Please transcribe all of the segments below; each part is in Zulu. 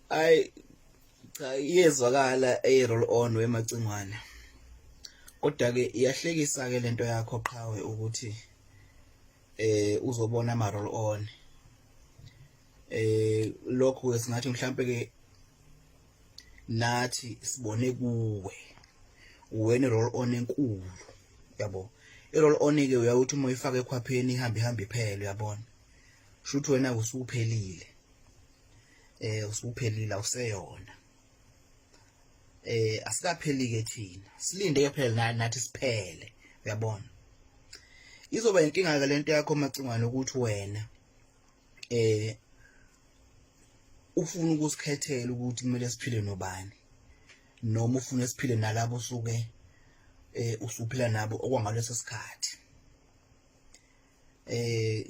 Ay cha, iyezwakala ey roll on wemacingwane. Kodwa ke iyahlekisa ke lento yakho qhawe ukuthi uzobona ama roll on. Lokho ke singathi mhlambe ke nathi sibone kuwe wena roll on enkulu, yabo. I-roll on ke uyawuthi uma uyifaka ekhwapheni ihambe ihambe iphele, uyabona. Shuthi wena usuphelile, usuphelile, awuseyona. Asikapheli ke thina, silinde ke phela nathi siphele, uyabona. Izoba inkinga ke lento yakho Macingwane ukuthi wena ufuna ukusikhethela ukuthi kumele siphile nobani, noma ufuna siphile nalabo usuke usuphila nabo okwangaleso sikhathi.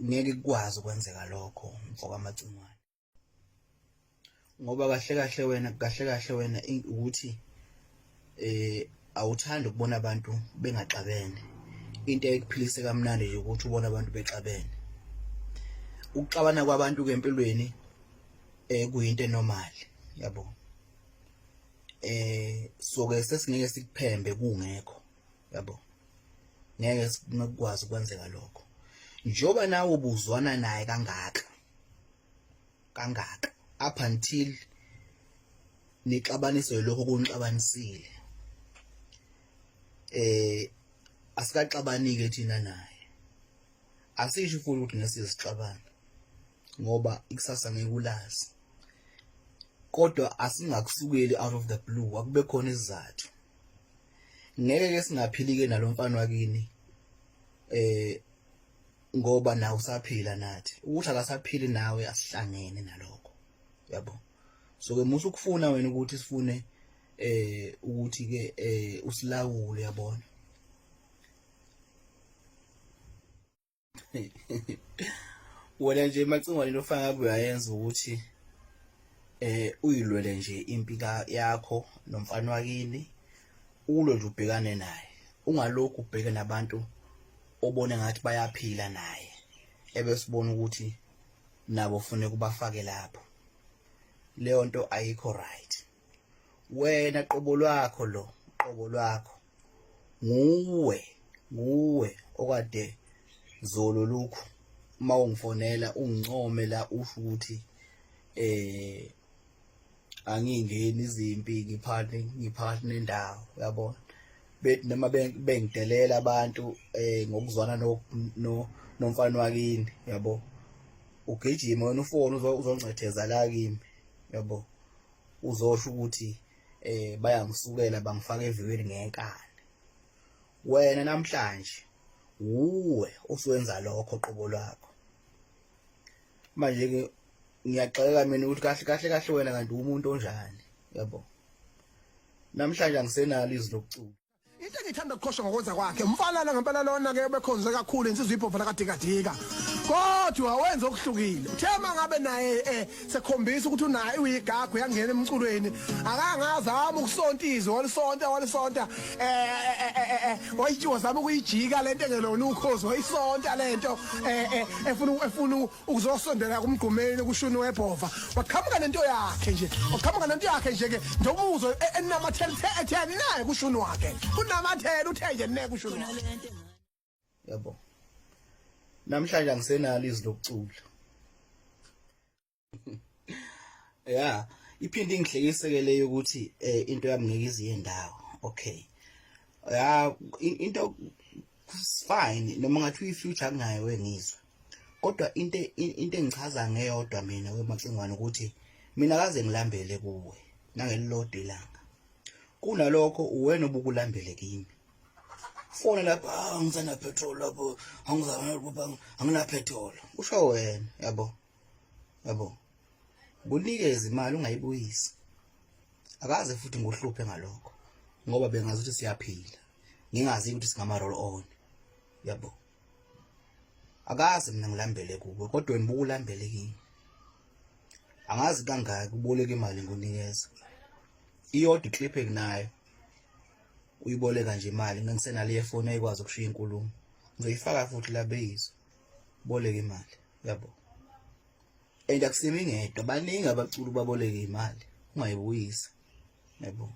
Ngeke kukwazi ukwenzeka lokho mfoka Macingwane, ngoba kahle kahle wena, kahle kahle wena ukuthi awuthandi ukubona abantu bengaxabene. Into ekuphilise kamnandi nje ukuthi ubone abantu bexabene. Ukuxabana kwabantu ke empilweni kuyinto enormal, yabo. So ke sesingeke sikuphembe kungekho, yabo. Ngeke sikwazi ukwenzeka lokho. Njoba nawe ubuzwana naye kangaka kangaka up until nixabaniswe lokho kunixabanisile, asikaxabani ke thina naye. Asisho futhi ukuthi ngesizixabana ngoba ikusasa ngeke ulazi, kodwa asingakusukeli out of the blue, akube khona isizathu. Ngeke ke singaphili ke nalomfana wakini ngoba nawe usaphila nathi, ukuthi akasaphili nawe asihlangene nalokho, yabo. So ke musu ukufuna wena ukuthi sifune ukuthi ke usilawule, yabona. Wena nje Macingwane into ofana ngabe uyayenza ukuthi uyilwele nje impi yakho nomfana wakini, ulwe nje ubhekane naye, ungalokhu ubheke nabantu obone ngathi bayaphila naye ebesibona ukuthi nabo ufune kubafake lapho. Leyo nto ayikho right. Wena qobo lwakho, lo qobo lwakho nguwe, nguwe okade zolo lokhu uma ungifonela ungincome la usho ukuthi angingeni izimpi, ngiphakathi nendawo, uyabona. Bethi noma bengidelela abantu ngokuzwana nomfana wakini, yabo, ugijima wena ufone uzoncetheza la kimi, yabo, uzosho ukuthi bayangisukela bangifaka evikweni ngenkani. Wena namhlanje wuwe osuwenza lokho qobo lwakho. Manje ke ngiyaxeka mina ukuthi kahle kahle kahle wena kanti umuntu onjani, yabo. Namhlanje angisenalo izwi lokucula. Into engithanda ukuqhosha ngokwenza kwakhe umfana la ngempela lona ke bekhonze kakhulu insizwa ibhova lakadikadika, kodwa wenza okuhlukile. Uthe mangabe naye sekhombisa ukuthi unaye uyigagu yangena emculweni, akangazama ukusonta izwi, walisonta walisonta, wayitshiwa zama ukuyijika lento engelona ukhozi, wayisonta lento efuna ukuzosondela kumgqumeni kushuni webhova, waqhamuka nento yakhe nje, waqhamuka nento yakhe nje ke njengoba enamathela ethe naye kushuni wakhe, unamathela uthe nje ne kushuni wakhe, yabo. Namhlanje angisenalo izwi lokucula. Ya, iphinde ingihlekise ke leyo ukuthi into yami ngeke iziye ndawo. Okay, ya, into fine, noma ngathi uyi-future akunayo wengizwe, kodwa into engichaza ngeyodwa mina wemacingwane ukuthi mina kaze ngilambele kuwe nangelilodwa ilanga. Kunalokho uwena obukulambele kimi. Fona lapha, ah, ngisana petrol lapho, angizama angina petrol, usho wena, yabo, yabo. Kunikeza imali ungayibuyisi, akaze futhi ngohluphe ngalokho ngoba bengazi ukuthi siyaphila, ngingazi ukuthi singama roll on, yabo. Akaze mina ngilambele kuwe, kodwa wena bukulambele kimi. Angazi kangaki uboleka imali ngunikeza iyodwa iclip enginayo, uyiboleka nje imali ngisenale yefoni ayikwazi ukushiya inkulumo, ngizoyifaka futhi la beyizwa boleka imali, yabo. And akusimi ngedwa, baningi abaculi baboleka imali ungayibuyisa, yabo.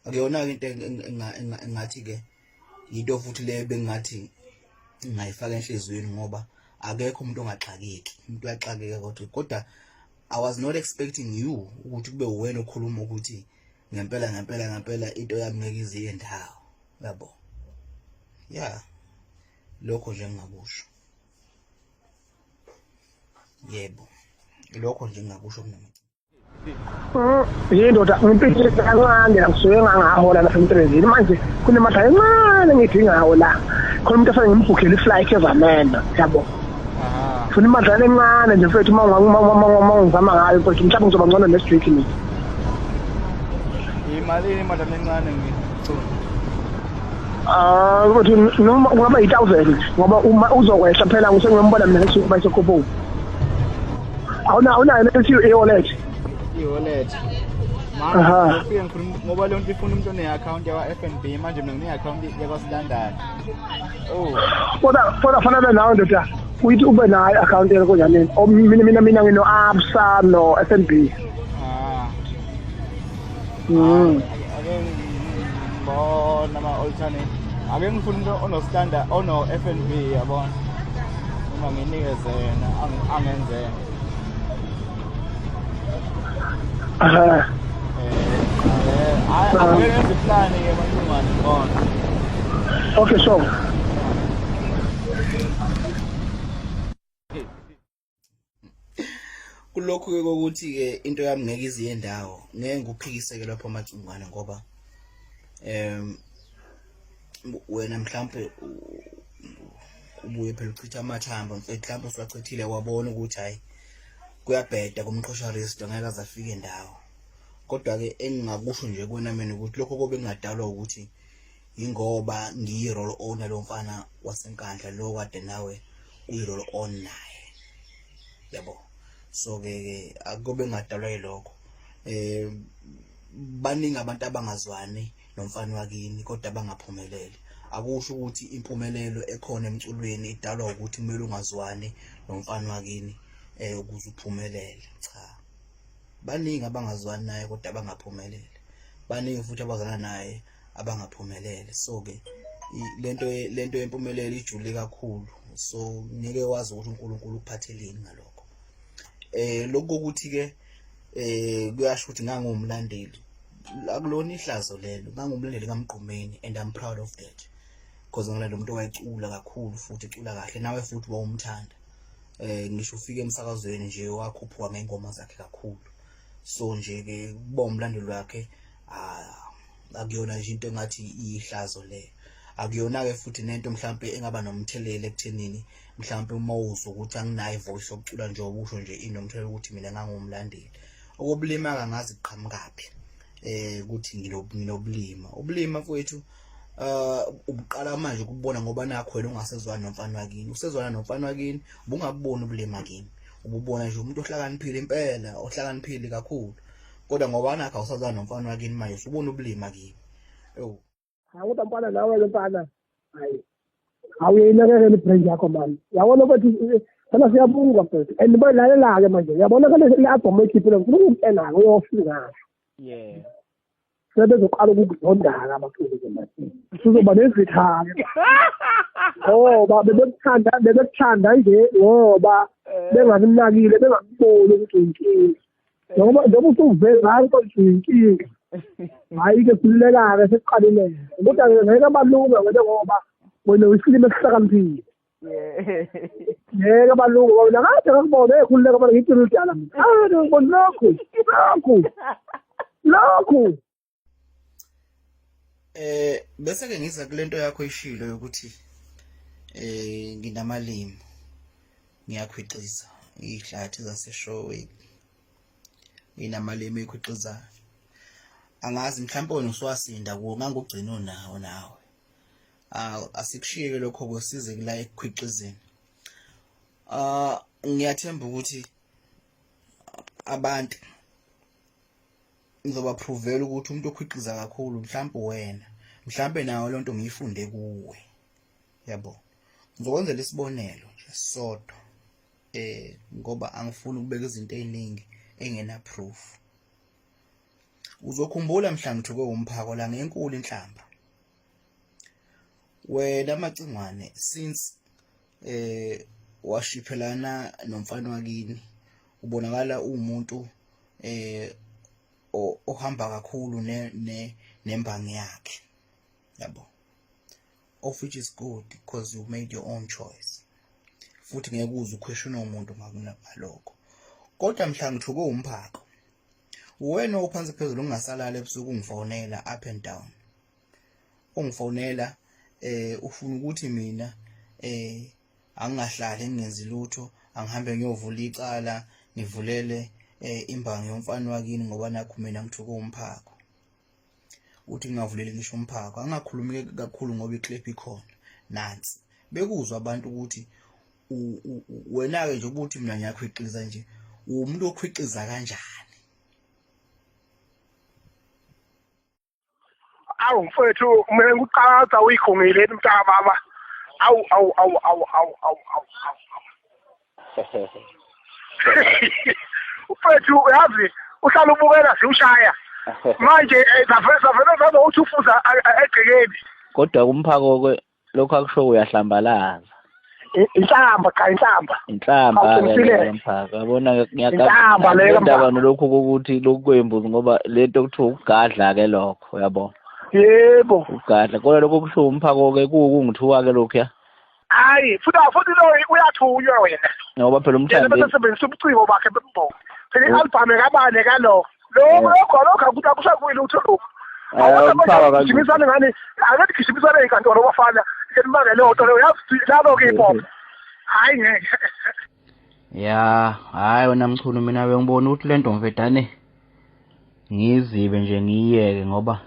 Akuyona-ke into engathi-ke yinto futhi leyo bengingathi ngingayifaka enhliziyweni, ngoba akekho umuntu ongaxakeki, umuntu uyaxakeka, kodwa I was not expecting you ukuthi kube uwena okhuluma ukuthi ngempela ngempela ngempela into yami ngeke ize iye ndawo, yabo. Yeah, lokho nje engingakusho, yebo, lokho nje engingakusho kunoma. Yindoda ngimpintshile kancane la, ngisuke ngangahola lapha emsebenzini manje kunemadla encane engiyidingayo la, khona umuntu afanele ngimbhukhele i-flight ezamena, yabo. Funa imadlana encane nje mfethu, uma ungizama ngayo mfethu, mhlawumbe ngizoba ngcono next week mina. Imalini imadlana encane ngicula? Ah, ukuthi noma kungaba yi-1000 ngoba uma uzokwehla phela ngisengiyombona mina next week bayisekhuphuka. Awunayo lethi e-wallet? I-wallet. Manje ufike ngikhuluma ngoba leyo nto ifuna umuntu one-account yakwa-FNB, manje mina ngine-account yakwa-Standard. Oh. Kodwa fanele ube nayo ndoda, uyithi ube nayo i-account yakho kanjani? Mina ngino-Absa no-FNB. Ah. Ake ngibona ama-alternate. Ake ngifuna umuntu ono-standard, ono-FNB, yabona. Uma nginikeze yena angenzele. Aha. Hayi, ake ngenze iplani ke mantombazane, ngibona. Okay, sure. Kulokhu-ke kokuthi-ke into yami ngeke iziye ndawo, ngeke ngikuphikise-ke lapho Macingwane, ngoba wena mhlampe ubuye phela uchitha amathambo mfethu, mhlampe usuwachithile wabona ukuthi hhayi kuyabheda kumqosharist, angeke aze afike ndawo. Kodwa-ke engingakusho nje kuwena mina ukuthi lokho kobe kungadalwa ukuthi yingoba ngiyi-roll on lo mfana waseNkandla lo kade nawe uyi-roll on naye, yabo. So-ke ke akobe kungadalwa yilokho. Baningi abantu abangazwani nomfana wakini kodwa bangaphumeleli. Akusho ukuthi impumelelo ekhona emculweni idalwa ukuthi kumele ungazwani nomfana wakini ukuze uphumelele. Cha, baningi abangazwani naye kodwa abangaphumelele, baningi futhi abazana naye abangaphumelele. So-ke lento yempumelelo ijule kakhulu, so ngeke wazi ukuthi uNkulunkulu ukuphatheleni ngalokho. Lokhu kokuthi-ke kuyasho ukuthi ngangiwumlandeli, akulona ihlazo lelo, ngangumlandeli kaMgqumeni and I'm proud of that, because ngilanda umuntu owayecula kakhulu futhi ecula kahle, nawe futhi wawumthanda. Ngisho ufike emsakazweni nje wakhuphuka ngey'ngoma zakhe kakhulu. So nje-ke kuba umlandeli wakhe akuyona nje into engathi iyihlazo leyo, akuyona-ke futhi nento mhlampe engaba nomthelela ekuthenini mhlampe uma uzwa ukuthi anginayo ivoice yokucula nje okusho nje inomthelela ukuthi mina ngangiwumlandeli. Okobulima-ke angazi kuqhamukaphi ukuthi nginobulima. Ubulima mfowethu ubuqala manje ukubona ngoba nakho wena ungasezwani nomfana wakini, usezwana nomfana wakini ubungakuboni ubulima kimi, ububona nje umuntu ohlakaniphile impela, ohlakaniphile kakhulu, kodwa ngoba nakho awusazwana nomfana wakini manje usubona ubulima kimi. Ewu. Hawu kodwa mfana nawe ke mfana, hayi awuyinakekela ibrand yakho mani, yabona ukuthi phela siyabuka mfethu, and balalela-ke manje, uyabona ke le album oyikhiphile, ngifuna ukukutshela-ke uyofika ngasho. Yeah. Sebezoqala ukukuzonda-ke abaculi-ke manje, usuzoba nezitha-ke ngoba bebekuthanda nje ngoba bengakunakile, bengakuboni ukuthi uyinkinga, njengoba usuveza ukuthi uyinkinga. Hhayi-ke khululeka-ke, sekuqalile, kodwa-ke ngeke balunge wena ngoba wena uyisilima esihlakaniphile. Ngeke balunge ngoba mina kade ngakubona, hey khululeka bana, ngicela udala mina. Ah, ngibona lokhu lokhu lokhu. Bese ke ngiza kulento yakho ishilo yokuthi nginamalimi, ngiyakhwixiza ihlathi zaseshowe, nginamalimi ekhwixizayo. Angazi mhlawumbe wena usuwasinda kuwo, ngangugcina unawo nawe. Asikushiyeke lokho kusize kula ekukhwixizeni. Ngiyathemba ukuthi abantu ngizobaprovela ukuthi umuntu okhwixiza kakhulu mhlawumbe wena, mhlawumbe nawe lonto ngiyifunde kuwe, yabo. Ngizokwenzela isibonelo nje sodwa. Ngoba angifuni ukubeka izinto eziningi engena proof. Uzokhumbula mhla ngithuke umphako la ngenkulu inhlamba. Wena Macingwane since washiphelana nomfana wakini ubonakala uwumuntu ohamba kakhulu nembangi yakhe, yabo, of which is good because you made your own choice, futhi ngeke uze uquestione umuntu ngalokho. Kodwa mhla ngithuke umphako, wena ophansi phezulu ungasalala ebusuku ungifonela up and down, ungifonela ufuna ukuthi mina angingahlali ngingenzi lutho, angihambe ngiyovula icala ngivulele imbangi yomfana wakini ngoba nakhu mina ngithuke umphako. Uthi ngingavuleli ngisho umphako, angakhulumi kakhulu ngoba iclip ikhona nansi, bekuzwa abantu ukuthi wena-ke nje ukuthi mina ngiyakhwixiza nje, uwumuntu okhwixiza kanjani? Awu mfowethu, mina ngikuqatha uyikhungile mntaka baba. Awu awu awu awu awu awu awu. Mfowethu uyazi uhlala ubukela siwushaya. Manje zavele zazokuthi ufuza egcekeni. Kodwa kumphako ke lokho akusho uyahlambalaza. Inhlamba cha, inhlamba. Inhlamba ke mphako, yabona ngiyakaba indaba nolokhu kokuthi lokhu kwembuzi ngoba lento kuthiwa ukugadla ke lokho, uyabona. Yebo. Ukugadla kodwa lokho kusho umphako ke kungithuka ke lokhu ya. Hayi futhi lo uyathunywa wena. Ngoba phela umthandi besebenzisa ubuciko bakhe bembongo. Phela i-album kabane kalo. Lokho lokho akusakuyi lutho lokho. Awugijimisane ngani? Ake gijimisane inkantolo bafana. Ke nimake leyo nto leyo yazi labo ke hip hop. Hayi ngeke. Ya, hayi wena Mchunu, mina bengibona ukuthi lento mfedane ngizibe nje ngiyeke ngoba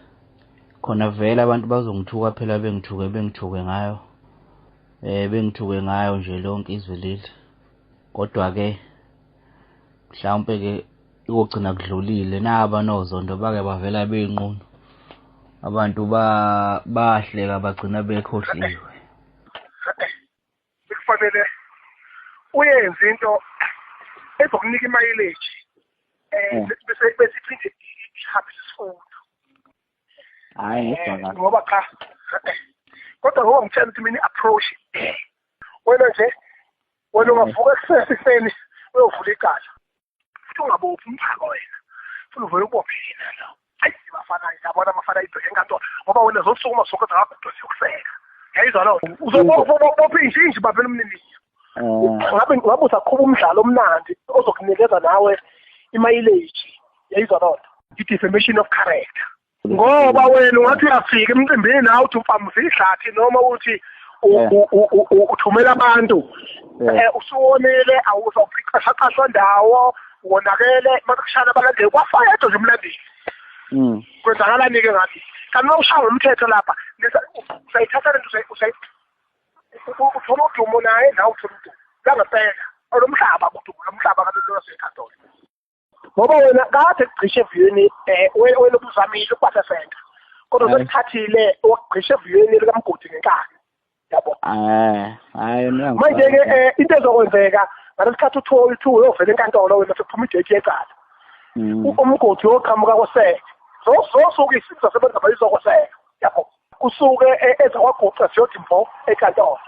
khona vele abantu bazongithuka phela, bengithuke ngayo. Bengithuke ngayo nje lonke izwe leli. Kodwa ke mhlawumbe ke ikogcina kudlulile naba nozondo bake bavela beyinqunu. Abantu bahleka bagcina bekhohliwe. Kufanele uyenze into ezokunika imileage bese iphinde ihambise isifundo. Hayi ngizwa ngoba cha kodwa ngoba ngitshela ukuthi mina approach wena nje, wena ungavuka ekuseni ekuseni uyovula icala futhi ungabophi umphako wena, futhi uvele ubophe yena lo. Ayi bafana, yabona abafana ibheke enkantolo ngoba wena zosukuma zonke zakagudo ziyokuseka. Yayizwa loo nto, uzobopha injinji baphela umniniyo. Ngabe usaqhuba umdlalo omnandi ozokunikeza nawe imileage. Yayizwa loo nto, i-defamation of character. Ngoba wena ungathi uyafika emcimbini nawe uthi ufamusa ihlathi noma uthi uthumela abantu usuwonile, awuzawuqashaqashwa ndawo, wonakele makushana abalandeli kwafayedwa nje umlandeli. Kwenzakalani-ke ngathi kanti uma ushaya ngomthetho lapha usayithatha lento, uthola udumo naye, nawe uthola udumo langempela olomhlaba, udumo lomhlaba kabe lwasenkantolo. Ngoba wena kade kugqishe eviyweni, wena ubuzamile ukuba sesenta kodwa sekuthathile wakugqisha eviyweni likamgodi ngenkani, yabo. Hayi manje-ke into ezokwenzeka ngalesikhathi uthi uyovela enkantolo wena sekuphuma idate yecala, umgodi uyoqhamuka koseke, zosuke isizwe sebenza bayizokoseka, yabo. Kusuke ezakwaguqa siyothi mvo enkantolo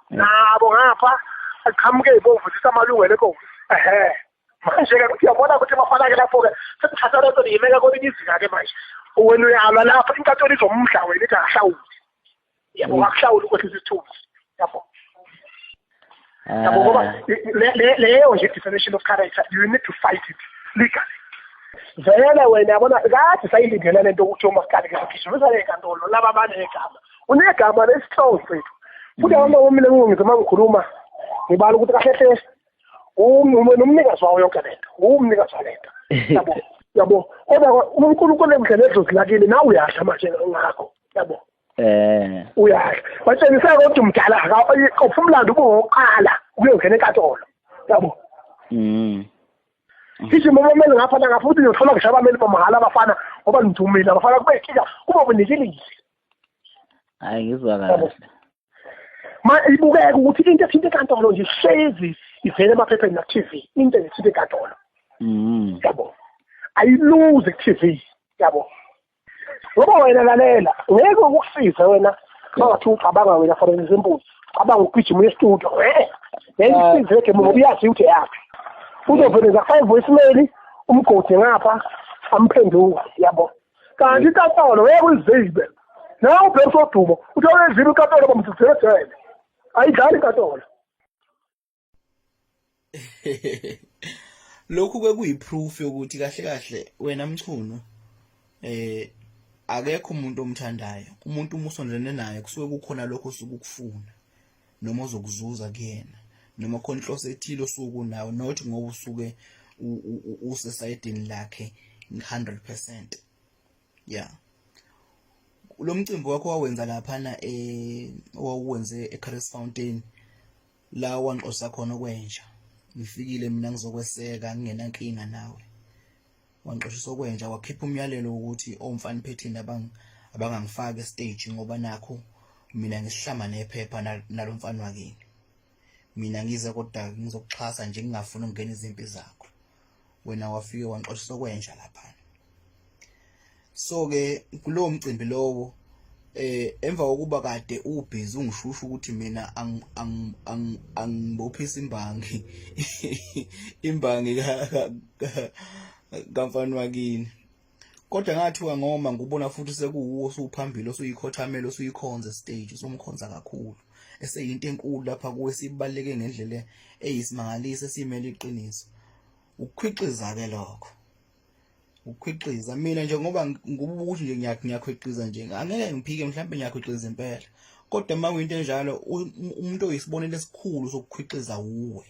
nabo ngapha aqhamuke ibomvu zithi amalungelo enkosi. Ehhe manje-ke uyabona ukuthi bafana-ke lapho-ke sekuthatha lento liyimeka kwelinye izinga-ke manje wena uyalwa lapha inkantolo izomdla wena ithi akahlawuli, yabo, akuhlawuli ukwehlisa isithunzi, yabo, yabo. Ngoba leyo nje defamation of character, you need to fight it legally. Vele wena yabona kade sayilindela lento ukuthi umasikali ke gijimisa enkantolo laba abanegama, unegama lesihloko sethu futhi abantu mina ngizoma uma ngikhuluma ngibala ukuthi kahle hle umnikazi wawo yonke lento, umnikazi walento, yabo, yabo. Kodwa uNkulunkulu emdlela edlozi lakini nawe uyadla manje ngakho, yabo. Uyadla batshengisa kodwa umdala qopha umlando ube wokuqala ukuyongena enkantolo, yabo. Gijima abameli ngapha nangapha futhi ngiyothola ngisho abameli bamahhala abafana ngoba ngidumile abafana kube inkinga kuba bunikilile. Hayi ngizwa kahle. Ma ibukeka ukuthi into ethinta inkantolo nje hlezi ivele emaphepheni naku-TV, into ethinta inkantolo. Yabo, ayiluzi ku-TV, yabo. Ngoba wena lalela, ngeke ukusize wena mangathi ucabanga wena, for example, cabanga ugijima uye e-studio, ngeke ukusize le game ngoba uyazi ukuthi eyaphi. Uzovele nje akufake voicemail umgodi ngapha amphenduka, yabo. Kanti inkantolo ngeke uyizibe. Nawe ubheke sodumo, uthole izibe inkantolo bamsizele jele. Ayidlali inkantolo. Lokhu ke kuyiproof yokuthi kahle kahle wena Mchunu akekho umuntu omthandayo. Umuntu uma usondelene naye kusuke kukhona lokho osuke ukufuna noma ozokuzuza kuyena, noma khona inhloso ethile osuke unayo, not ngoba usuke usesayidini lakhe 100%. Yeah, lo mcimbi wakho wawenza laphana owawuwenze eCaris Fountain, la wangixosa khona okwenja. Ngifikile mina ngizokweseka, ngingenankinga nawe, wangixoshisa okwenja, wakhipha umyalelo wokuthi omfana phethini abangangifaki estage ngoba nakho mina ngisihlama nephepha nalomfana wakini. Mina ngize kodwa ngizokuxhasa nje, ngingafuni ukungena izimpi zakho. Wena wafike wangixoshisa okwenja lapha. So ke kulowo mcimbi lowo, emva kokuba kade ubhizi ungishusha ukuthi mina angibophisa imbangi kamfana wakini, kodwa ngathiwa ngoma ngubona futhi sekuwuwo osuphambili, osuyikhothamela, osuyikhonza stage, usumkhonza kakhulu, eseyinto enkulu lapha kuwe, sibaleke ngendlela eyisimangaliso, esimele iqiniso. Ukukhwixiza ke lokho, ukukhwixiza. Mina nje ngoba ngubuka ukuthi nje ngiyakhwixiza nje, angeke ngiphike, mhlawumbe ngiyakhwixiza impela, kodwa uma kuyinto enjalo, umuntu oyisibonelo esikhulu sokukhwixiza wuwe.